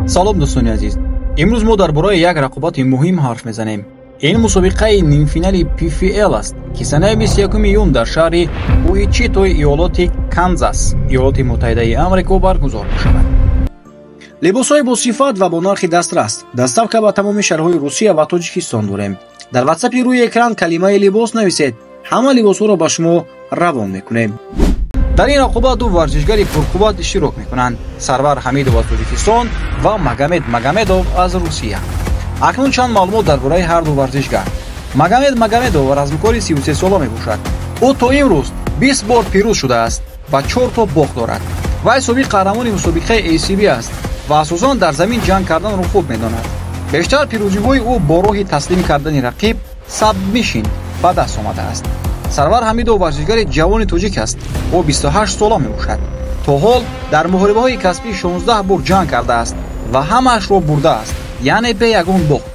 Салом, дӯстони азиз. Имрӯз мо дар бораи як рақобати муҳим ҳарф мезанем. Ин мусобиқаи нимфинали PFL аст, ки санаи 21 июн дар шаҳри Уичитои иёлоти Канзас, Иёлоти Муттаҳидаи Амрико баргузор мешавад. Либосҳои босифат ва бо нархи дастрас, доставка ба тамоми шаҳрҳои Русия ва Тоҷикистон дорем. Дар ватсапи рӯи экран калимаи «либос» нависед, ҳама либосҳоро ба шумо равон мекунем. Дар ин рақобат ду варзишгари пурқувват иштирок мекунанд: Сарвар Ҳамидов аз Тоҷикистон ва Магомед Магомедов аз Русия. Акнун чанд маълумот дар бораи ҳар ду варзишгар. Магомед Магомедов размкори 33сола мебошад. Ӯ то имрӯз 20 бор пирӯз шудааст ва чорто бохт дорад. Вай собиқ қаҳрамони мусобиқаи ACB аст ва асосан дар замин ҷанг карданро хуб медонад. Бештар пирӯзиҳои ӯ бо роҳи таслим кардани рақиб, сабмишн, ба даст омадааст. Сарвар Ҳамидов варзишгари ҷавони тоҷик аст. Ӯ 28 сола мебошад. То ҳол дар муҳорибаҳои касбӣ 16 бор ҷанг кардааст ва ҳамаашро бурдааст, яъне бе ягон бохт.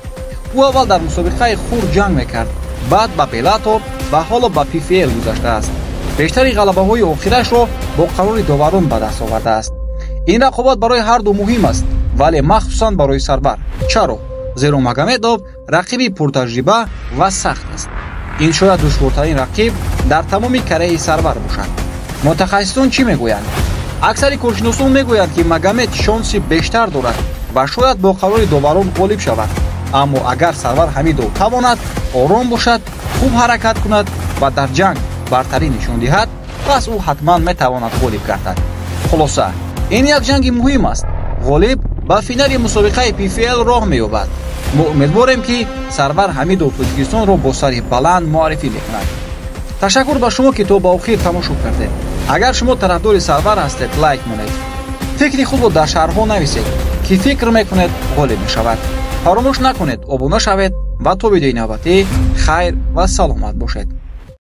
Ӯ аввал дар мусобиқаи хурд ҷанг мекард, баъд ба Беллатор ва ҳоло ба PFL гузаштааст. Бештари ғалабаҳои охирашро бо қарори доварон ба даст овардааст. Ин рақобат барои ҳар ду муҳим аст, вале махсусан барои Сарвар. Чаро? Зеро Магомедов рақиби пуртаҷриба ва сахт аст. Ин шояд душвортарин рақиб дар тамоми карьераи Сарвар бошад. Мутахассисон чӣ мегӯянд? Аксари коршиносон мегӯянд, ки Магомед шонси бештар дорад ва шояд бо қарори доварон ғолиб шавад. Аммо агар Сарвар Ҳамидов тавонад ором бошад, хуб ҳаракат кунад ва дар ҷанг бартарӣ нишон диҳад, пас ӯ ҳатман метавонад ғолиб гардад. Хулоса, ин як ҷанги муҳим аст. Ғолиб ба финали мусобиқаи PFL роҳ меёбад. Мо умедворем, ки Сарвар Ҳамидов Тоҷикистонро бо сари баланд муаррифӣ мекунад. Ташаккур ба шумо, ки то ба охир тамошо кардед. Агар шумо тарафдори Сарвар ҳастед, лайк монед. Фикри худро дар шарҳҳо нависед, ки фикр мекунед ғолиб мешавад. Фаромӯш накунед, обуна шавед ва то видеои навбатӣ хайр ва саломат бошед.